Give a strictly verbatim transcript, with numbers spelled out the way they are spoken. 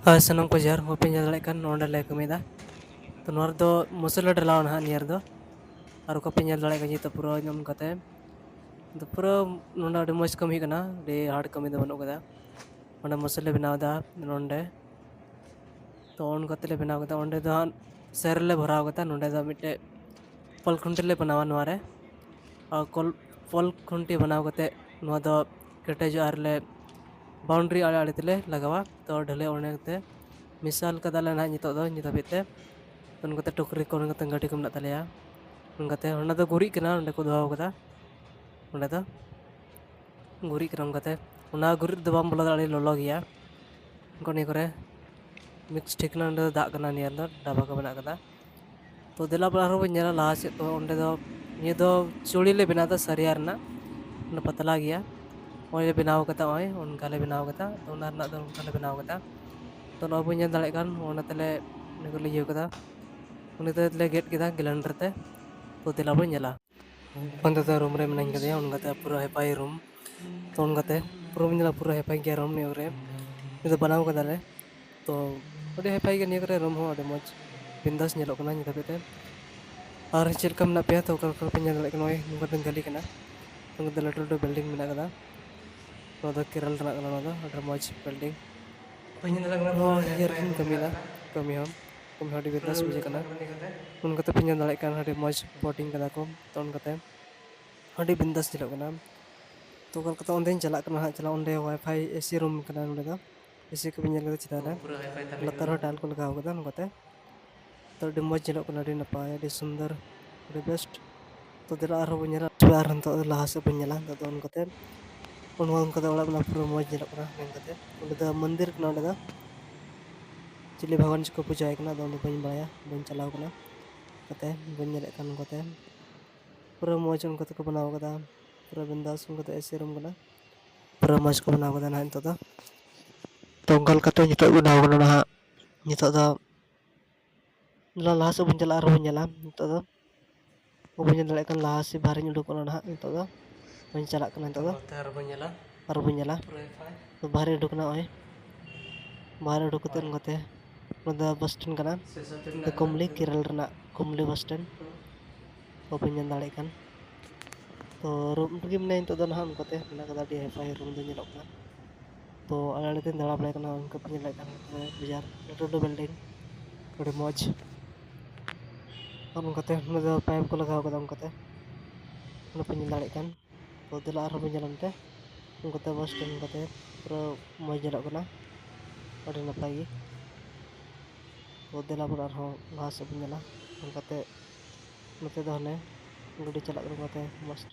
ᱦᱳᱭ, ᱥᱟᱱᱟᱢ ᱠᱚ ᱡᱚᱦᱟᱨ᱾ ᱵᱟᱯᱮ ᱧᱮᱞ ᱫᱟᱲᱮᱭᱟᱜ ᱠᱟᱱ, ᱱᱚᱰᱮ ᱞᱮ ᱠᱟᱹᱢᱤᱭᱮᱫᱟ᱾ ᱛᱚ, ᱱᱚᱣᱟ ᱨᱮᱫᱚ ᱢᱩᱥᱟᱹᱞᱟ ᱰᱷᱟᱞᱟᱣ ᱱᱟᱦᱟᱜ ᱱᱤᱭᱟᱹ ᱨᱮᱫᱚ᱾ ᱟᱨ ᱚᱠᱟ ᱯᱮ ᱧᱮᱞ ᱫᱟᱲᱮᱭᱟᱜ ᱠᱟᱱᱟ, ᱡᱮᱦᱮᱛᱩ ᱯᱩᱨᱟᱹ ᱧᱩᱢ ᱠᱟᱛᱮ, ᱛᱚ, ᱯᱩᱨᱟᱹ ᱱᱚᱰᱮ ᱟᱹᱰᱤ ᱢᱚᱡᱽ ᱠᱟᱹᱢᱤ ᱠᱟᱱᱟ, ᱟᱹᱰᱤ hard ᱠᱟᱹᱢᱤ ᱫᱚ ᱵᱟᱹᱱᱩᱜ ᱠᱟᱫᱟ᱾ ᱚᱸᱰᱮ ᱢᱩᱥᱟᱹᱞᱟ ᱞᱮ ᱵᱮᱱᱟᱣ ᱮᱫᱟ, ᱱᱚᱰᱮ᱾ ᱛᱚ, ᱚᱱᱠᱟ ᱛᱮᱞᱮ ᱵᱮᱱᱟᱣ ᱠᱮᱫᱟ᱾ ᱚᱸᱰᱮ ᱫᱚ ᱦᱟᱸᱜ ᱥᱮᱨ ᱞᱮ ᱵᱷᱚᱨᱟᱣ ᱠᱟᱫᱟ᱾ ᱱᱚᱰᱮ ᱫᱚ ᱢᱤᱫᱴᱮᱡ ᱯᱚᱞ ᱠᱷᱩᱱᱴᱤ ᱞᱮ ᱵᱮᱱᱟᱣᱟ ᱱᱚᱣᱟ ᱨᱮ᱾ ᱟᱨ ᱠᱚᱞ-, ᱯᱚᱞ ᱠᱷᱩᱱᱴᱤ ᱵᱮᱱᱟᱣ ᱠᱟᱛᱮ ᱱᱚᱣᱟ ᱫᱚ ᱠᱮᱴᱮᱡᱚᱜᱼᱟ ᱟᱨ ᱞᱮ boundary ᱟᱲᱮ ᱟᱲᱮ ᱛᱮᱞᱮ ᱞᱟᱜᱟᱣᱟ᱾ ᱛᱚ, ᱰᱷᱟᱹᱞᱟᱹᱭ ᱚᱱᱮ ᱛᱮ ᱢᱮᱥᱟᱞ ᱠᱟᱫᱟᱞᱮ ᱱᱟᱦᱟᱜ ᱱᱤᱛᱚᱜ ᱫᱚ, ᱱᱤᱛ ᱦᱟᱹᱵᱤᱡ ᱛᱮ᱾ ᱛᱚ, ᱱᱚᱝᱠᱟᱛᱮ ᱴᱩᱠᱨᱤ ᱠᱚ, ᱱᱚᱝᱠᱟᱛᱮ ᱜᱟᱹᱰᱤ ᱠᱚ ᱢᱮᱱᱟᱜ ᱛᱟᱞᱮᱭᱟ᱾ ᱱᱚᱝᱠᱟᱛᱮ ᱚᱱᱟ ᱫᱚ ᱜᱩᱨᱤᱡ ᱠᱟᱱᱟ, ᱚᱸᱰᱮ ᱠᱚ ᱫᱚᱦᱚ ᱠᱟᱫᱟ᱾ ᱚᱸᱰᱮ ᱫᱚ ᱜᱩᱨᱤᱡ ᱠᱟᱱᱟ᱾ ᱚᱱᱠᱟᱛᱮ ᱚᱱᱟ ᱜᱩᱨᱤᱡ ᱨᱮᱫᱚ ᱵᱟᱢ ᱵᱚᱞᱚ ᱫᱟᱲᱮᱭᱟᱜᱼᱟ, ᱟᱹᱰᱤ ᱞᱚᱞᱚ ᱜᱮᱭᱟ᱾ ᱚᱱᱠᱟ ᱱᱤᱭᱟᱹ ᱠᱚᱨᱮ mix ᱴᱷᱤᱠ ᱠᱟᱱᱟ, ᱚᱸᱰᱮ ᱫᱚ ᱫᱟᱜ ᱠᱟᱱᱟ, ᱱᱤᱭᱟᱹ ᱨᱮᱫᱚ ᱰᱟᱵᱟ ᱠᱚ ᱢᱮᱱᱟᱜ ᱠᱟᱫᱟ᱾ ᱛᱚ, ᱫᱮᱞᱟ ᱵᱚᱞᱮ ᱟᱨᱦᱚᱸ ᱵᱚᱱ ᱧᱮᱞᱟ ᱞᱟᱦᱟ ᱥᱮᱫ᱾ ᱛᱚ, ᱚᱸᱰᱮ ᱫᱚ, ᱱᱤᱭᱟᱹ ᱫᱚ ᱪᱩᱲᱤ ᱞᱮ ᱵᱮᱱᱟᱣ ᱮᱫᱟ ᱥᱟᱹᱨᱤᱭᱟ ᱨᱮᱱᱟᱜ, ᱚᱱᱟ ᱯᱟᱛᱞᱟ ᱜᱮᱭᱟ᱾ ᱱᱚᱜᱼᱚᱭ ᱞᱮ ᱵᱮᱱᱟᱣ ᱠᱟᱫᱟ, ᱱᱚᱜᱼᱚᱭ ᱚᱱᱠᱟ ᱞᱮ ᱵᱮᱱᱟᱣ ᱠᱟᱫᱟ᱾ ᱛᱚ, ᱚᱱᱟ ᱨᱮᱱᱟᱜ ᱫᱚ ᱚᱱᱠᱟ ᱞᱮ ᱵᱮᱱᱟᱣ ᱠᱟᱫᱟ᱾ ᱛᱚ, ᱱᱚᱜᱼᱚᱭ ᱵᱚᱱ ᱧᱮᱞ ᱫᱟᱲᱮᱭᱟᱜ ᱠᱟᱱ, ᱚᱱᱟ ᱛᱮᱞᱮ, ᱚᱱᱟ ᱠᱚᱞᱮ ᱤᱭᱟᱹ ᱠᱟᱫᱟ, ᱚᱱᱟ ᱛᱮᱞᱮ ᱜᱮᱫ ᱠᱮᱫᱟ grinder ᱛᱮ᱾ ᱛᱚ, ᱫᱮᱞᱟ ᱵᱚᱱ ᱧᱮᱞᱟ᱾ ᱚᱱᱛᱮ ᱫᱚ room ᱨᱮ ᱢᱮᱱᱟᱧ ᱠᱟᱫᱮᱭᱟ, ᱚᱱᱠᱟᱛᱮ ᱯᱩᱨᱟᱹ hi-fi room᱾ ᱛᱚ, ᱚᱱᱠᱟᱛᱮ ᱯᱩᱨᱟᱹ ᱵᱚᱱ ᱧᱮᱞᱟ, ᱯᱩᱨᱟᱹ hi-fi ᱜᱮᱭᱟ room ᱱᱤᱭᱟᱹ ᱠᱚᱨᱮ᱾ ᱱᱤᱭᱟᱹ ᱫᱚ ᱵᱮᱱᱟᱣ ᱠᱟᱫᱟᱞᱮ᱾ ᱛᱚ, ᱟᱹᱰᱤ hi-fi ᱜᱮ ᱱᱤᱭᱟᱹ ᱠᱚᱨᱮ room ᱦᱚᱸ, ᱟᱹᱰᱤ ᱢᱚᱡᱽ ᱵᱤᱱᱫᱟᱥ ᱧᱮᱞᱚᱜ ᱠᱟᱱᱟ ᱱᱤᱛ ᱦᱟᱹᱵᱤᱡ ᱛᱮ᱾ ᱟᱨ ᱪᱮᱫ ᱞᱮᱠᱟ ᱢᱮᱱᱟᱜ ᱯᱮᱭᱟ? ᱛᱚ, ᱚᱠᱟ ᱞᱮᱠᱟ ᱯᱮ ᱧᱮᱞ ᱫᱟᱲᱮᱭᱟᱜ ᱠᱟᱱᱟ, ᱱᱚᱜᱼᱚᱭ ᱱᱚᱝᱠᱟ ᱫᱚ ᱜᱟᱹᱞᱤ ᱠᱟᱱᱟ᱾ ᱱᱚᱝᱠᱟ ᱫᱚ ᱞᱟᱹᱴᱩ ᱞᱟᱹᱴᱩ building ᱢᱮᱱᱟᱜ ᱠᱟᱫᱟ᱾ ᱱᱚᱣᱟ ᱫᱚ ᱠᱮᱨᱟᱞᱟ ᱨᱮᱱᱟᱜ ᱠᱟᱱᱟ, ᱱᱚᱣᱟ ᱫᱚ ᱟᱹᱰᱤ ᱢᱚᱡᱽ building᱾ ᱱᱚᱣᱟ ᱤᱭᱟᱹ ᱨᱮᱠᱤᱱ ᱠᱟᱹᱢᱤᱭᱮᱫᱟ, ᱠᱟᱹᱢᱤ ᱦᱚᱸ, ᱠᱟᱹᱢᱤ ᱦᱚᱸ ᱟᱹᱰᱤ ᱵᱤᱱᱫᱟᱥ ᱵᱩᱡᱷᱟᱹᱜ ᱠᱟᱱᱟ᱾ ᱚᱱᱠᱟᱛᱮ ᱯᱮ ᱧᱮᱞ ᱫᱟᱲᱮᱭᱟᱜ ᱠᱟᱱᱟ, ᱟᱹᱰᱤ ᱢᱚᱡᱽ boating ᱠᱟᱫᱟ ᱠᱚ᱾ ᱛᱚ, ᱚᱱᱠᱟᱛᱮ ᱟᱹᱰᱤ ᱵᱤᱱᱫᱟᱥ ᱧᱮᱞᱚᱜ ᱠᱟᱱᱟ᱾ ᱛᱚ, ᱠᱳᱞᱠᱟᱛᱟ ᱚᱸᱰᱮᱧ ᱪᱟᱞᱟᱜ ᱠᱟᱱᱟ ᱦᱟᱸᱜ, ᱪᱟᱞᱟᱜ ᱚᱸᱰᱮ Wi-Fi AC room ᱠᱟᱱᱟ ᱱᱚᱸᱰᱮ ᱫᱚ᱾ AC ᱠᱚᱵᱤᱱ ᱧᱮᱞ ᱠᱮᱫᱟ ᱪᱮᱛᱟᱱ ᱨᱮ, ᱯᱩᱨᱟᱹ hi-fi ᱛᱟᱵᱮᱱ ᱞᱟᱛᱟᱨ ᱦᱚᱸ ᱠᱟᱱᱟ᱾ Tile ᱠᱚ ᱞᱟᱜᱟᱣ ᱠᱟᱫᱟ ᱱᱚᱝᱠᱟᱛᱮ᱾ ᱛᱚ, ᱟᱹᱰᱤ ᱢᱚᱡᱽ ᱧᱮᱞᱚᱜ ᱠᱟᱱᱟ, ᱟᱹᱰᱤ ᱱᱟᱯᱟᱭ, ᱟᱹᱰᱤ ᱥᱩᱱᱫᱚᱨ, ᱟᱹᱰᱤ best᱾ ᱛᱚ, ᱫᱮᱞᱟ ᱟᱨᱦᱚᱸ ᱵᱚᱱ ᱧᱮᱞᱟ, ᱟᱨᱦᱚᱸ ᱱᱤᱛᱚᱜ ᱞᱟᱦᱟ ᱥᱮᱫ ᱵᱚᱱ ᱧᱮᱞᱟ᱾ ᱱᱤᱛᱚᱜ ᱫᱚ ᱚᱱᱠᱟᱛᱮ ᱱᱚᱣᱟ ᱚᱱᱠᱟᱛᱮ ᱚᱲᱟᱜ ᱢᱮᱱᱟᱜᱼᱟ, ᱯᱩᱨᱟᱹ ᱢᱚᱡᱽ ᱧᱮᱞᱚᱜ ᱠᱟᱱᱟ ᱢᱮᱱ ᱠᱟᱛᱮ᱾ ᱚᱸᱰᱮ ᱫᱚ ᱢᱚᱱᱫᱤᱨ ᱠᱟᱱᱟ, ᱚᱸᱰᱮ ᱫᱚ ᱪᱤᱞᱤ ᱵᱷᱟᱜᱽᱣᱟᱱ ᱪᱚᱠᱚ ᱯᱩᱡᱟᱹᱭ ᱠᱟᱱᱟ, ᱟᱫᱚ ᱚᱸᱰᱮ ᱵᱟᱹᱧ ᱵᱟᱲᱟᱭᱟ, ᱵᱟᱹᱧ ᱪᱟᱞᱟᱣ ᱠᱟᱱᱟ᱾ ᱠᱟᱛᱮ ᱵᱟᱹᱧ ᱧᱮᱞᱮᱫ ᱠᱟᱱ ᱱᱚᱝᱠᱟᱛᱮ᱾ ᱯᱩᱨᱟᱹ ᱢᱚᱡᱽ ᱚᱱᱠᱟ ᱛᱮᱠᱚ ᱵᱮᱱᱟᱣ ᱠᱟᱫᱟ, ᱯᱩᱨᱟᱹ ᱵᱤᱱᱫᱟᱥ ᱚᱱᱠᱟ ᱛᱮ AC room ᱠᱟᱱᱟ᱾ ᱯᱩᱨᱟᱹ ᱢᱚᱡᱽ ᱠᱚ ᱵᱮᱱᱟᱣ ᱠᱟᱫᱟ ᱱᱟᱦᱟᱜ ᱱᱤᱛᱚᱜ ᱫᱚ᱾ ᱛᱚ, ᱚᱱᱠᱟ ᱞᱮᱠᱟᱛᱮ ᱱᱤᱛᱚᱜ ᱵᱮᱱᱟᱣ ᱠᱟᱱᱟ ᱱᱟᱦᱟᱜ᱾ ᱱᱤᱛᱚᱜ ᱫᱚ ᱞᱟ-, ᱞᱟᱦᱟ ᱥᱮᱫ ᱵᱚᱱ ᱪᱟᱞᱟᱜᱼᱟ, ᱟᱨᱦᱚᱸ ᱵᱚᱱ ᱧᱮᱞᱟ᱾ ᱱᱤᱛᱚᱜ ᱫᱚ ᱵᱟᱵᱚᱱ ᱧᱮᱞ ᱫᱟᱲᱮᱭᱟᱜ ᱠᱟᱱᱟ, ᱞᱟᱦᱟ ᱥᱮᱫ ᱵᱟᱦᱨᱮᱧ ᱩᱰᱩᱠᱚᱜ ᱠᱟᱱᱟ ᱱᱟᱦᱟᱜ᱾ ᱱᱤᱛᱚᱜ ᱫᱚ ᱵᱟᱹᱧ ᱪᱟᱞᱟᱜ ᱠᱟᱱᱟ, ᱱᱤᱛᱚᱜ ᱫᱚ ᱱᱚᱛᱮ ᱟᱨᱦᱚᱸ ᱵᱚᱱ ᱧᱮᱞᱟ᱾ ᱟᱨᱦᱚᱸ ᱵᱚᱱ ᱧᱮᱞᱟ᱾ ᱯᱩᱨᱟᱹ hi-fi᱾ ᱛᱚ, ᱵᱟᱦᱨᱮ ᱩᱰᱩᱠ ᱮᱱᱟ ᱱᱚᱜᱼᱚᱭ᱾ ᱵᱟᱦᱨᱮ ᱩᱰᱩᱠ ᱠᱟᱛᱮ ᱱᱚᱝᱠᱟᱛᱮ ᱱᱚᱣᱟ ᱫᱚ ᱵᱟᱥ ᱥᱴᱮᱱᱰ ᱠᱟᱱᱟ᱾ ᱠᱩᱢᱞᱤ, ᱠᱮᱨᱟᱞᱟ ᱨᱮᱱᱟᱜ ᱠᱩᱢᱞᱤ ᱵᱟᱥ ᱥᱴᱮᱱᱰ᱾ ᱛᱚ ᱯᱮ ᱧᱮᱞ ᱫᱟᱲᱮᱭᱟᱜ ᱠᱟᱱ, ᱛᱚ ᱨᱩᱢ ᱨᱮᱜᱮ ᱢᱮᱱᱟᱧ ᱱᱤᱛᱚᱜ ᱫᱚ ᱱᱟᱦᱟᱜ᱾ ᱚᱱᱠᱟᱛᱮ ᱢᱮᱱᱟᱜ ᱠᱟᱫᱟ, ᱟᱹᱰᱤ ᱦᱟᱭᱯᱷᱟᱭ ᱨᱩᱢ ᱫᱚ ᱧᱮᱞᱚᱜ ᱠᱟᱱᱟ᱾ ᱛᱚ ᱟᱞᱮ ᱟᱲᱮ ᱛᱮᱧ ᱫᱟᱬᱟ ᱵᱟᱲᱟᱭ ᱠᱟᱱᱟ, ᱚᱱᱠᱟ ᱯᱮ ᱧᱮᱞ ᱫᱟᱲᱮᱭᱟᱜ ᱠᱟᱱᱟ, ᱵᱟᱡᱟᱨ ᱞᱟᱹᱴᱩ ᱞᱟᱹᱴᱩ ᱵᱤᱞᱰᱤᱝ, ᱟᱹᱰᱤ ᱢᱚᱡᱽ᱾ ᱟᱨ ᱚᱱᱠᱟᱛᱮ ᱱᱚᱸᱰᱮ ᱫᱚ ᱯᱟᱭᱤᱯ ᱠᱚ ᱞᱟᱜᱟᱣ ᱠᱟᱫᱟ, ᱚᱱᱠᱟᱛᱮ ᱚᱱᱟ ᱯᱮ ᱧᱮᱞ ᱫᱟᱲᱮᱭᱟᱜ ᱠᱟᱱ᱾ ᱛᱚ ᱫᱮᱞᱟ ᱟᱨᱦᱚᱸ ᱵᱚᱱ ᱧᱮᱞ ᱚᱱᱛᱮ, ᱚᱱᱠᱟᱛᱮ ᱵᱟᱥ ᱥᱴᱮᱱᱰ ᱚᱱᱠᱟᱛᱮ ᱯᱩᱨᱟᱹ ᱢᱚᱡᱽ ᱧᱮᱞᱚᱜ ᱠᱟᱱᱟ, ᱟᱹᱰᱤ ᱱᱟᱯᱟᱭ ᱜᱮ᱾ ᱛᱚ ᱫᱮᱞᱟ ᱵᱚᱱ ᱟᱨᱦᱚᱸ ᱞᱟᱦᱟ ᱥᱮᱫ ᱵᱚᱱ ᱧᱮᱞᱟ᱾ ᱚᱱᱠᱟᱛᱮ ᱱᱚᱛᱮ ᱫᱚ ᱦᱟᱱᱮ ᱜᱟᱹᱰᱤ ᱪᱟᱞᱟᱜ ᱠᱟᱱᱟ, ᱚᱱᱠᱟᱛᱮ ᱢᱚᱡᱽ